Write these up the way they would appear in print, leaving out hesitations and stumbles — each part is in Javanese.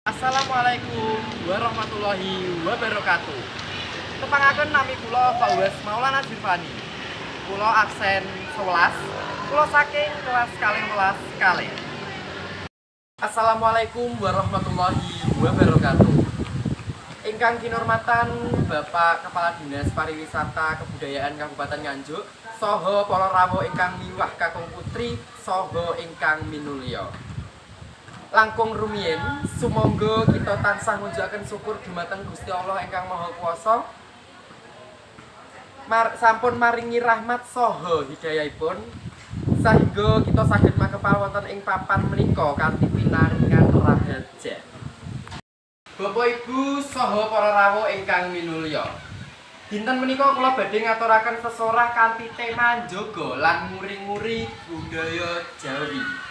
Assalamualaikum warahmatullahi wabarakatuh. Tepangaken, nami kula Fawaz Maulana Zirfani. Kula absen 11, kula saking kelas 12 kalih. Assalamualaikum warahmatullahi wabarakatuh. Ingkang kinurmatan Bapak Kepala Dinas Pariwisata Kebudayaan Kabupaten Nganjuk saha para rawuh ingkang miwah kakung putri saha ingkang minulya. Langkung rumiyin, sumangga kita tansah ngunjukaken syukur dumateng Gusti Allah ingkang Maha Kuwasa. Sampun maringi rahmat saha hidayahipun sehingga kita saged makepal wonten ing papan menika kanthi pinaringan rahaja. Bapak, Ibu, saha para rawuh ingkang minulya. Dinten menika kula badhe ngaturaken sesorah kanthi tema njaga lan nguri-nguri budaya Jawi.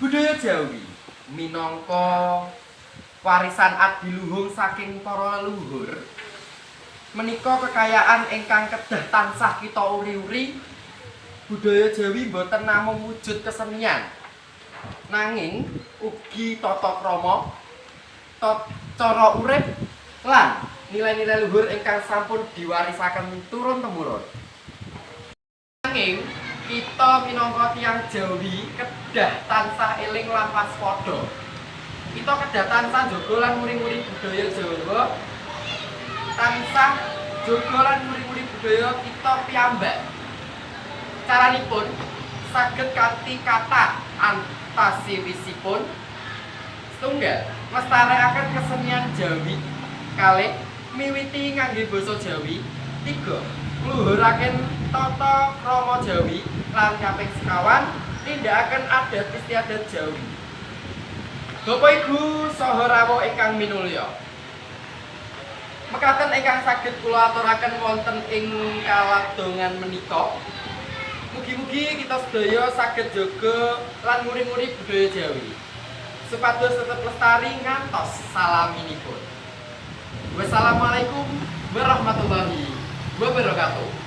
Budaya Jawi minangka warisan adiluhung saking para leluhur menika kekayaan ingkang kedah tansah kita uri-uri. Budaya Jawi boten namung wujud kesenian, nanging ugi tata krama, cara urip, lan nilai-nilai luhur ingkang sampun diwarisaken turun temurun. Nanging kita minangka tiyang Jawi kedah tansah eling lan waspada. Kita kedah tansah njaga lan nguri-nguri budaya Jawa, tansah jaga lan nguri-nguri budaya kita piyambak. Caranipun saged kanthi kathah, antawisipun: setunggal, nglestarekaken kesenian Jawi; kalih, miwiti ngangge basa Jawi; tiga, ngluhuraken tata krama Jawi; lan kaping 5, nindakaken adat istiadat Jawi. Bapak, Ibu, saha rawuh ingkang minulya. Mekaten ingkang saged kula aturaken wonten ing kaladongan menika. Mugi-mugi kita sedaya saged jaga lan nguri-nguri budaya Jawi supados tetep lestari ngantos salaminipun. Wassalamualaikum warahmatullahi wabarakatuh.